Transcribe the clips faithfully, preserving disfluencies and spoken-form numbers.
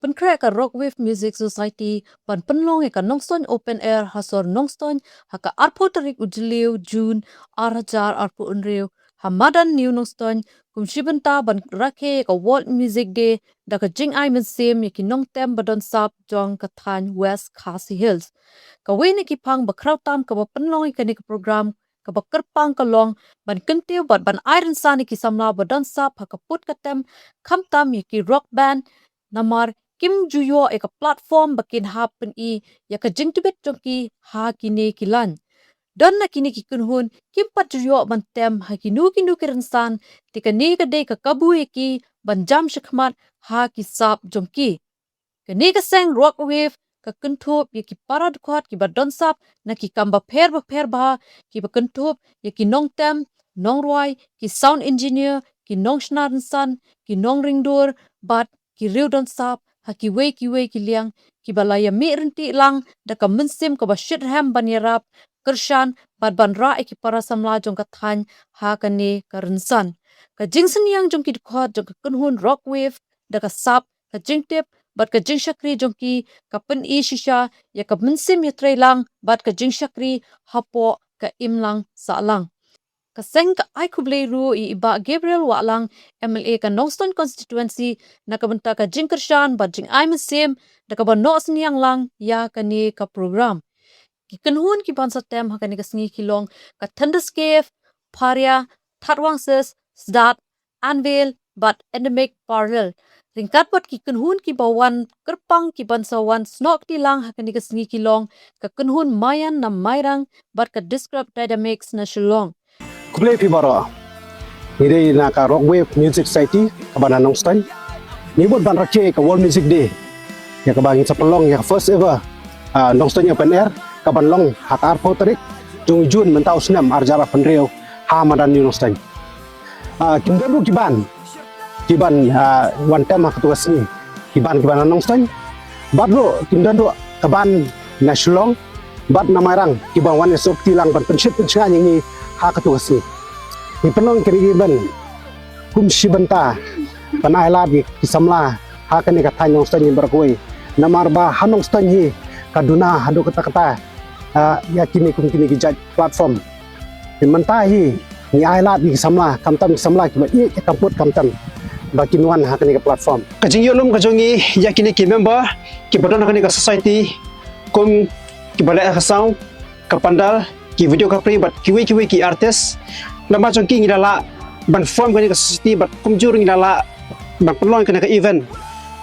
pynkhreh ka Rockwave Music Society ban pynlong ïa ka Nongstoiñ Open Air ha sor Nongstoiñ ha ka arphew tarik u Jylliew June ar hajar arphew hynriew ha madan New Nongstoiñ kum shi bynta ban rakhe ïa ka World Music Day da ka jingai mynsiem ïa ki nongtem ba don sap jong ka thaiñ West Khasi Hills. Kawei na ki phang ba khraw tam kaba pynlong ïa kane ka program kaba kyrpang ka long ban kyntiew bad ban ai rynsan ïa ki samla ba don sap ha ka pud ka tem, khamtam ïa ki rock band, namar kim ju ïoh ïa ka platform ba kin hap pyni ïa ka jingtbit jong ki ha kine ki laiñ. Don na kine ki kynhun kim pat ju ïoh ban tem ha kino kino ki rynsan, te kane ka dei ka kabu ïa ki ban jam shakhmat ha ki sap jong ki. Kane ka seng Rockwave ka kynthup ïa ki para dkhot kiba don sap na ki kam bapher bapher bha, kiba kynthup ïa ki nongtem, nongrwai, ki sound engineer, ki nongshna rynsan, ki nongringdur bad ki riew don sap ha kiwei kiwei ki liang, kiba la ïa mih ryntih lang da ka mynsiem kaba shitrhem ban ïarap, kyrshan bad ban rah ïa ki para samla jong ka thaiñ ha kane ka rynsan. Ka jingsynñiang jong ki dkhot jong ka kynhun Rockwave da ka sap, ka jingtip bad ka jingshakri jong ki ka pyni shisha ïa ka mynsiem ïatreilang bad ka jingshakri hapoh ka imlang sahlang. Ka seng ka ai khublei ruh ïa i Bah Gabriel Wahlang, M L A ka Nongstoiñ Constituency, na ka bynta ka jingkyrshan bad jingai mynsiem da kaba noh synñiang lang ïa kane ka program. Ki kynhun kiban sa tem ha kane ka sngi ki long ka Thunderscape, Pharia, Thatwangsis, Sdat, Anvil bad Endemic Parallel. Ryngkat bad ki kynhun kiba wan kyrpang kiban sa wan snoh kti lang ha kane ka sngi ki long ka kynhun Mayan na Mairang bad ka Describe Dynamics na Shillong. Khublei phi baroh. Ngi dei na ka Rockwave Music Society kaba na Nongstoiñ. Ngi mut ban rakhe ka World Music Day, ïa kaba ngin sa pynlong ïa ka first ever, ah, Nongstoiñ Open Air kaban long ha ka arphew tarik jong u June mynta u snem ar hajar arphew hynriew ha madan New Nongstoiñ. Ah, kim don ruh ki band kiban, ah, wan tem ha katu ka sngi, ki band kiban na Nongstoiñ. Bad ruh kim don ruh ka band na Shillong bad na Mairang kiban wan ïasnoh kti lang ban pynshit pynshngaiñ ïa ngi ha katu ka sngi. Ngi pynlong kine ki band kum shi bynta ban ai lad ïa ki samla ha kane ka thaiñ Nongstoiñ hi baroh kawei. Namar ba ha Nongstoiñ hi ka duna haduh katta katta, ah, ïa kine kum kine ki jait platform. Te mynta hi ngi ai lad ïa ki samla, khamtam ki samla kiba ïeit ïa ka pud khamtam ba kin wan ha kane ka platform. Ka jingïalum ka jong ngi ïa kine ki member kiba don ha kane ka society, kum kiba leh ka sound, ka pandal, ki videography bad kiwei kiwei ki artist. Lem bad jong ki ngi la lah ban form kane ka society bad kumjuh ngi la lah ban pynlong kane ka event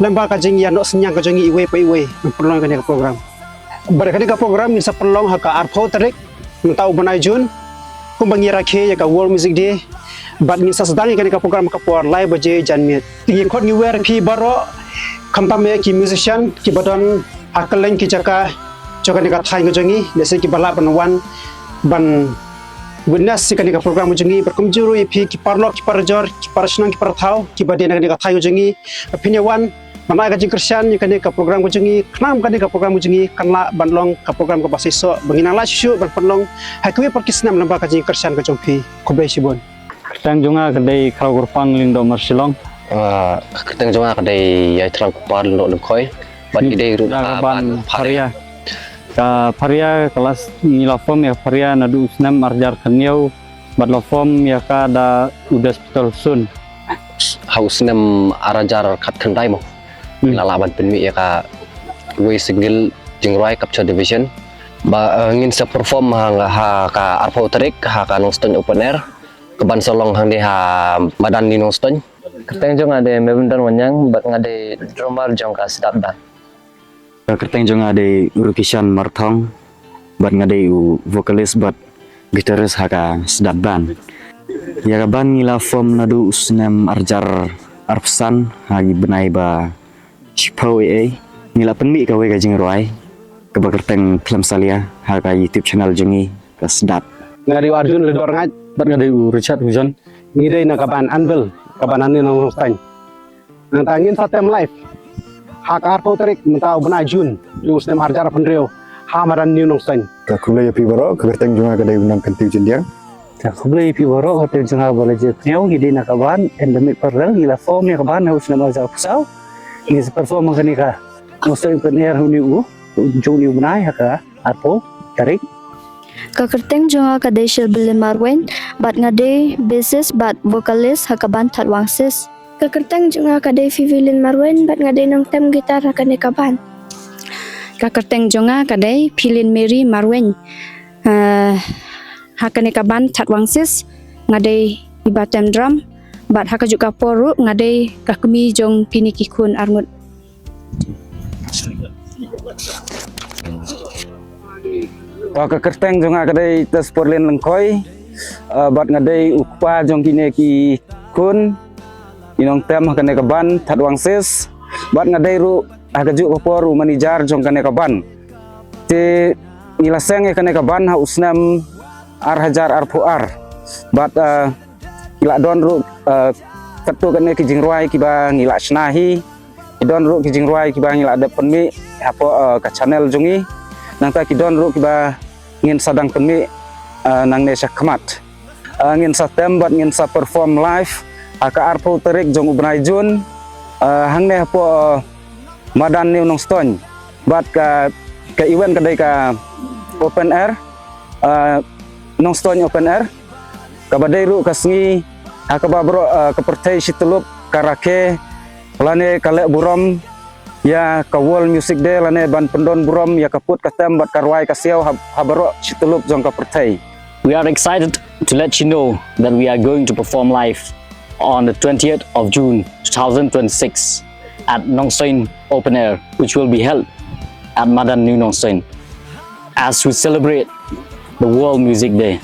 lem bad ka jingïanoh synñiang ka jong ngi iwei pa iwei ban pynlong kane ka program. Bad kane ka program ngin sa pynlong ha ka arphew tarik mynta u bnai June, kumba ngi rakhe ïa ka World Music Day. Bad ngin sa sdang ïa kane ka program ha ka por lai baje janmiet. Te ngi khot ngi wer phi baroh, khamtam ïa ki musician kiba don ha kylleng ki jaka jong kane ka thaiñ ka jong ngi, lehse kiba lah ban wan ban witness ïa kane ka program ka jong ngi, bad kumjuh ruh ïa phi ki paralok ki parajor, ki parashnong ki parathaw kiba dei na kane ka thaiñ ka jong ngi, ba phin ïa wan ban ai ka jingkyrshan ïa kane ka program ka jong ngi, khnang ba kane ka program ka jong ngi kan lah ban long ka program kaba shisha ba ngin nang lah shuh shuh ban pynlong ha kiwei pat ki snem lem bad ka jingkyrshan ka jong phi. Khublei shibun. Kyrteng jong nga ka dei Khraw Kyrpang Lyngdoh Marshillong. Ah, ka kyrteng jong nga ka dei Ïaithra Kupar Lyngdoh Lyngkhoi. Bad ngi dei ruh ka band Pharia. Ka Pharia ka la s-, ngi la form ïa ka Pharia naduh u snem ar hajar khyndai bad la form ïa ka da u Des Peter Sun. Ha u snem ar hajar khatkhyndai mo. Hmm. Ngi la lah ban pynmih ïa kawei single jingrwai Capture the Vision. Ba, eh, ngin sa perform ha, ha ka arphew tarik ha ka Nongstoiñ Open Air. Kaban sa long hangne ha madan New Nongstoiñ. Kyrteng jong nga dei Mevendon Wanyang bad nga dei drummer jong ka Sdat Band. Ka kyrteng jong nga dei Urukishan Marthong bad nga dei u vocalist bad guitarist ha ka Sdat Band. Ïa ka band ngi la form naduh u snem ar hajar arphew san ha ki bnai ba shiphew ei ei. Ngi la pynmih kawei ka jingrwai kaba kyrteng Khlem Salia ha ka YouTube channel jong ngi ka Sdat. Nga dei u Arjun Ledor Ngait. Bad nga dei u Richard Hujon. Ngi dei na ka band Anvil, ka band na New Nongstoiñ. Nangta ngin sa tem live ha ka arphew tarik mynta u bnai June, u snem ar hajar arphew hynriew, ha madan New Nongstoiñ. Ka khublei ïa phi baroh, ka kyrteng jong nga ka dei u Nongkyntiew Jyndiang. Ka khublei ïa phi baroh, ka kyrteng jong nga Balaji Pynïaw, ngi dei na ka band Endemic Parallel, ngi la form ïa ka band ha u snem ar hajar arphew saw. ngi sa perform ha kane ka Nongstoiñ Open Air ha une u, jong une u bnai ha ka arphew tarik. Ka kyrteng jong nga ka dei Shelbilin Marwein, bad nga dei bassist bad vocalist ha ka band Thatwangsis. Ka kyrteng jong nga ka dei Fivilin Marwein, bad nga dei nongtem guitar ha kane ka band. Ka kyrteng jong nga ka dei Philin Mary Marwein. Eh, ha kane ka band Thatwangsis, nga dei iba tem drum, bad ha kajuh ka por ruh nga dei ka kmie jong kine ki khun arngut. Ah, ka kyrteng jong nga ka dei Tesporlin Lyngkhoi, ah, bad nga dei u kpa jong kine ki khun, ki nongtem ha kane ka band Thatwangsis, bad nga dei ruh ha kajuh ka por u manager jong kane ka band. Te ngi la seng ïa kane ka band ha u snem ar hajar arphew ar. Bad, ah, ki la don ruh, ah, katto katne ki jingrwai kiba ngi la shna hi. Ki don ruh ki jingrwai kiba ngi la dep pynmih hapoh, ah, ka channel jong ngi. Nangta ki don ruh kiba ngin sa dang pynmih, ah, nangne shakhmat. Ah, ngin sa tem bad ngin sa perform live ha ka arphew tarik jong u bnai Jun, ah, hangne hapoh, ah, madan New Nongstoiñ. Bad ka, ka event ka dei ka open air, ah, Nongstoiñ Open Air. Kaba dei ruh ka sngi ha kaba baroh, ah, ka pyrthei shityllup ka rakhe lane ka leh burom ïa ka World Music Day lane ban pyndon burom ïa ka put ka tem bad ka rwai ka siaw ha, ha baroh shityllup jong ka pyrthei. We are excited to let you know that we are going to perform live on the twentieth of June two thousand twenty-six at Nongstoiñ Open Air, which will be held at Madan New Nongstoiñ, as we celebrate the World Music Day.